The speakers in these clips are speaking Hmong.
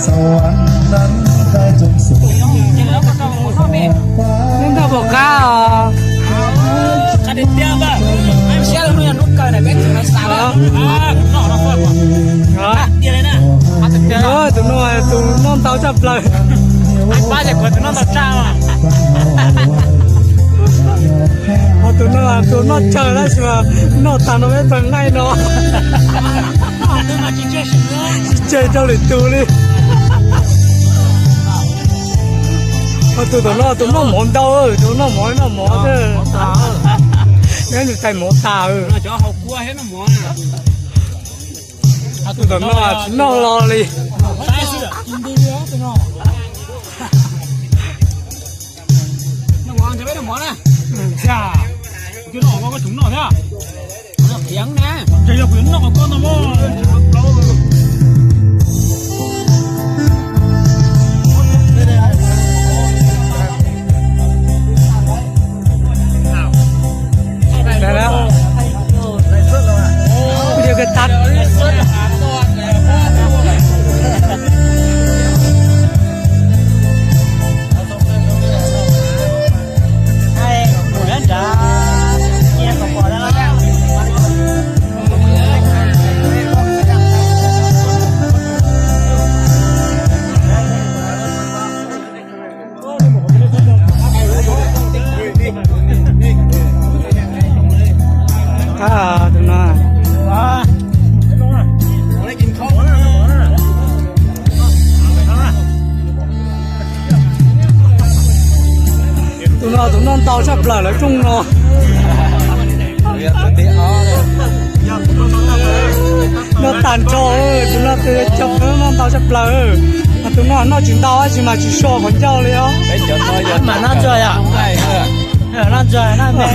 Noj ntau pom qab os. Tus no tus noj ntau tshaj plaws. Ho tus no tus noj tsawg tab sis mas noj tag no peb pawg nqaij no. Tsis tseg rau lwm tus li. Ho tus tom no tus noj mov ntau, tus noj mov noj mov xwb. Neb nws tais mov tas. Tus tom no tsis noj los li. Tus no, tus no tus noj ntau tshaj plaws lawv rooj no. Noj tag nrho, tus no tus cov noj ntau tshaj plaws. Tus no noj tsis ntau tab sis mas tsis so qhov ncauj li os. Mas noj ntsuag yom, noj ntsuag noj me.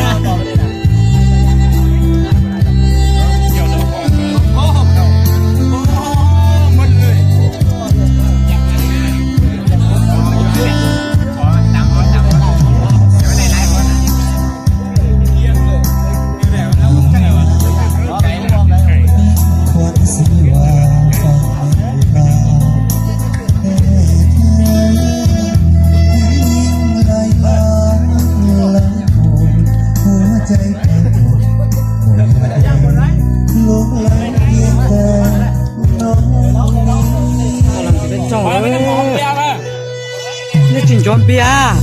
Neb tsis nchuav npias.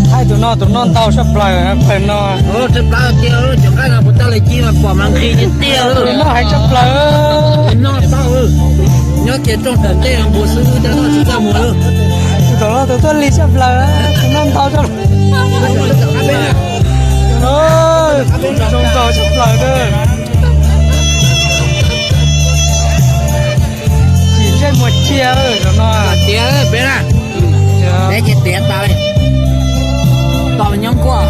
Thaij tus no tus noj ntau tshaj plaws pawg no. Cov nqaij no puas tau lawv ci mas pom mas nqhis tiag tiag. Tus noj heev tshaj plaws. Noj tau, nyob kiag rooj tom ntej npua xwb, cov noj tsis txaj muag. Tus no tus tuaj lig tshaj plaws, tus noj ntau tshaj plaws. Zoo nkauj tshaj plaws. Tsis ntsej muag cia no. Tiav peb na, peb ces tiav tas li. Tos nyob nkuaj.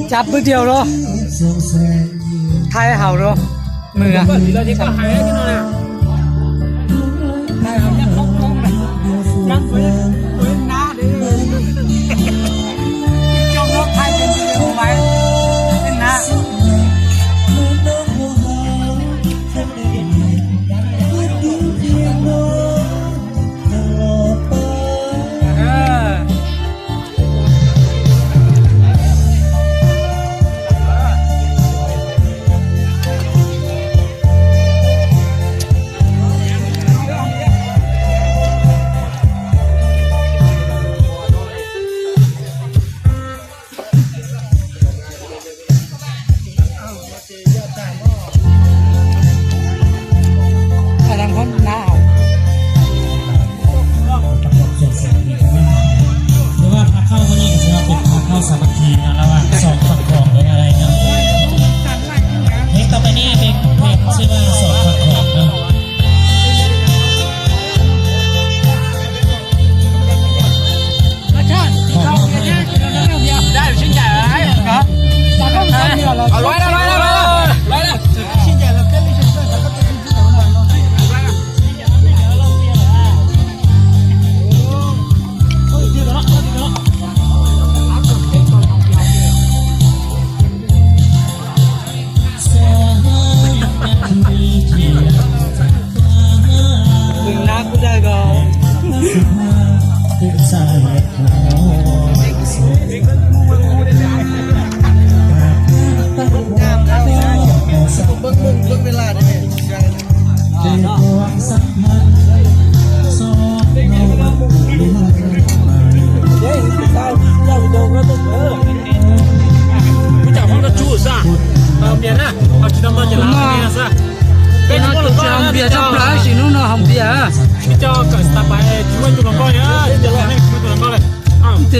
Cab pwb diau los, thaij haus los, mws.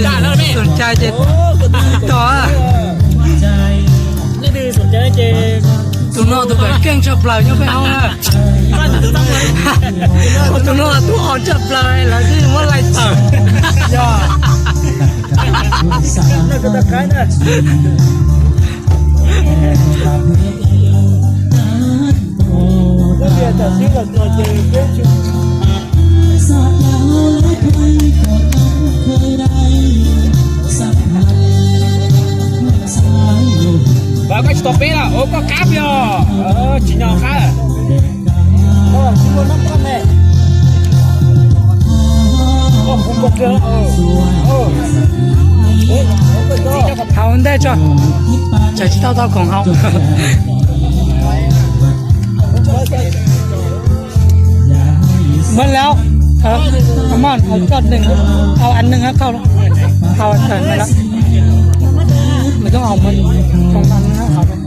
Xoom Cai ces tog. Tus no tus kawm keej tshaj plaws nyob peb hoob na. Tus no tus o tshaj plaws lawv twb muab laij tawm. Koj tsis tau peb los ua koj qab yog tsis nyog qab. Haus ntej tso, tsam tsis tau tau khoom haus. Muab lawm, maj, haus coj neeg, haus an neeg hab khauj, haus tawm lawm. Mas coob haus muab thoo an neeg hab haus.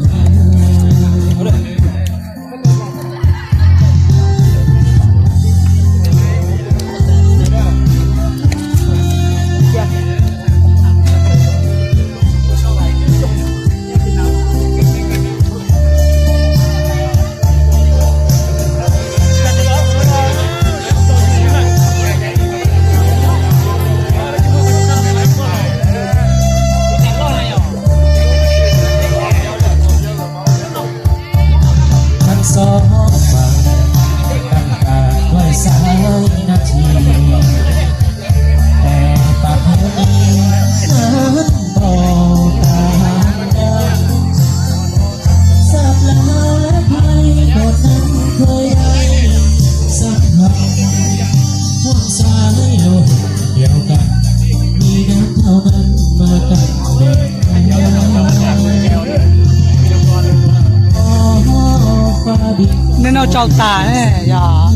Nej noj tsau tas ne yog?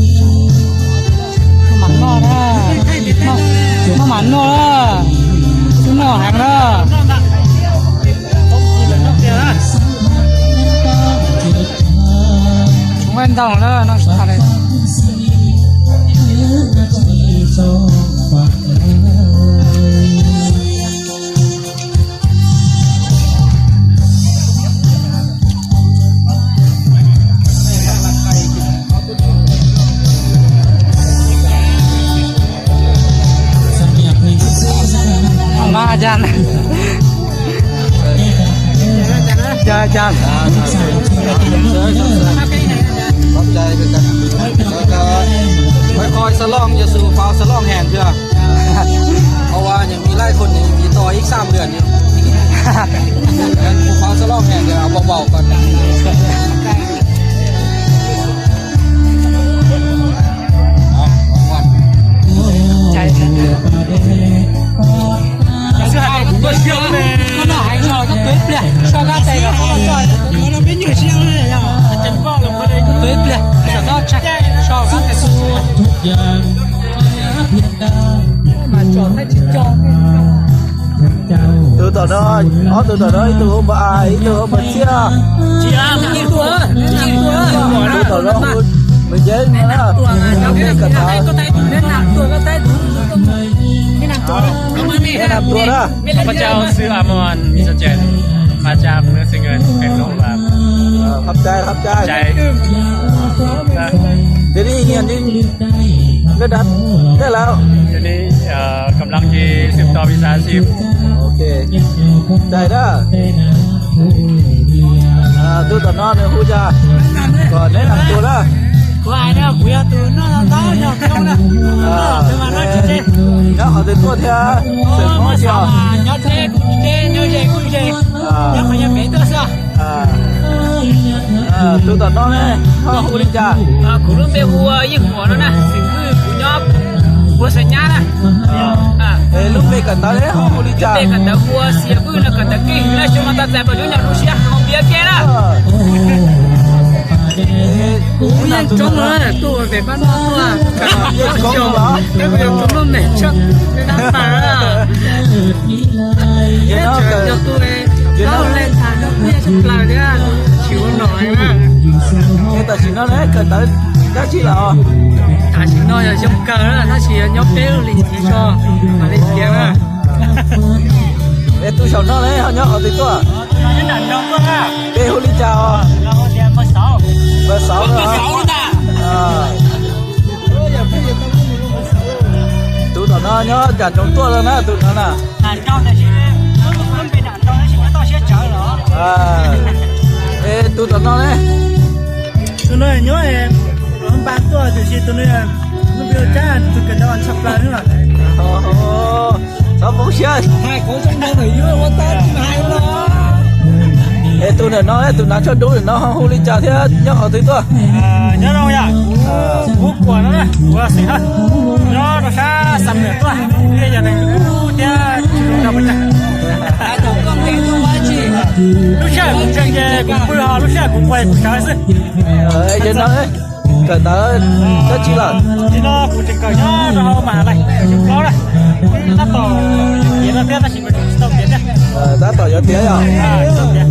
Maj mam noj na, maj mam noj na, xub noj heev na. Nqaij ntau na, noj tas li. Mas a cas, a cas, qhov koj xa loj, yog xwb faus xa loj heev thiab. Ua, mi laij khun ni mi tos ib xab lwm ni, faus xa loj heev thiab, vau vau koj. Tus tom no, ob tug tom no ib tug hu npawg A, ib tug hu npawg Txiaj. Tus tom no hu npawg Yeeb no na. Hu npawg Yeeb kawm ntawv. Neb nam tuaj na. ข้าพเจ้าชื่ออมร มีสเจน มาจากเมืองเชียงเงิน เป็นลูกหลาน Khov cai, khov cai. Cai. Ces nej nyiam li, nej dab, nej lawm. Nim no, nim no gam laj ces sib tau vis a sib. Ok. Cai dab. Tus tom no nws hu cas, kom neb nam tuaj na. Kuv hais tias kuv yog tus noj tau yog coob na. Nyob qhov twg tuaj thiab, xeem Hmoob tsis os? Nyob deb kuj deb, nyob ze kuj ze, nyob qhov yog pem tuaj xwb. Tus tom no ne, ho hu li cas? Kuv lub npe hu ua Yeej Huam no na, xeem Hwj, kuv nyob Pua Xeem Nyab na. Es lub npe kawm ntawv ne, ho hu li cas? Npe kawm ntawv hu ua Xiam Vwj no, kawm ntawv kiag na, xyoo no tau txais pas cuab nyom lub siab hauv npias kiag na. Kuv yeej coob lawm, tuaj pem pab no tuaj, yeej coob lawm, tus lub npe tshaj dab pas. Yog tus, yog tus, tau leej tag no kuj yeej tshaj plaws thiab, tsis ua nom na. Es tam sim no ne kawm ntawv dab tsi lawm? Tam sim no yog xyoo kawg na, tab sis yog nyob peb lub lim hiv tso, mam li khiav na. Es tus saum no ne ho nyob qhov twg tuaj? Peb hu li cas os? Npawg Xauv no. Tus tom no nyob nram nroog tuaj los na tus no na. Es tus tom no ne? Tus no nyob npaj tuaj tiam sis tus no npaj cab tus kawm ntawv tshaj plaws. Txhob poob siab. Es tus ntawm no, tus hnav tsho dub ntawm no ho hu li cas thiab nyob qhov twg tuaj? Nyob zoo yom, kuv Kuam no na, kuv xeem Hawj, nyob rau sab Xam Nuam tuaj, thiab yog neeg kub thiab tsis zoo rau pes tsawg. Lub sij hawm kuv ntseeg ces kuv pw, ho lub sij hawm kuv nquag kuv sawv xwb. Kawm ntawv dab tsi lawm? Nim no kuv tseem kawm nyob rau hauv Maha Lais, xyoo plaub na. Tab tom tiav no thiab tab sis mas tseem tsis tau tiav thiab. Tab tom yuav tiav yom? Tsis tau tiav.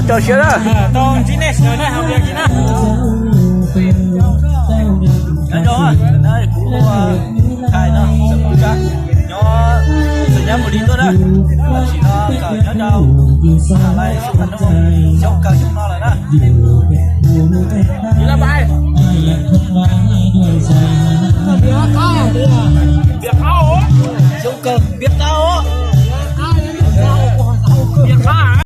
Rau siab na. Tau ntsib nej sawv daws na, hauv video no na. Nyob zoo, kuv hu Thais no, xeem Pub Sab, nyob txawm nyab mus li tuaj na, tam sim no kawm nyob rau Maha Lais xub pha no, xyoo kawg xyoo no lawm na. Xyoo kawg npiab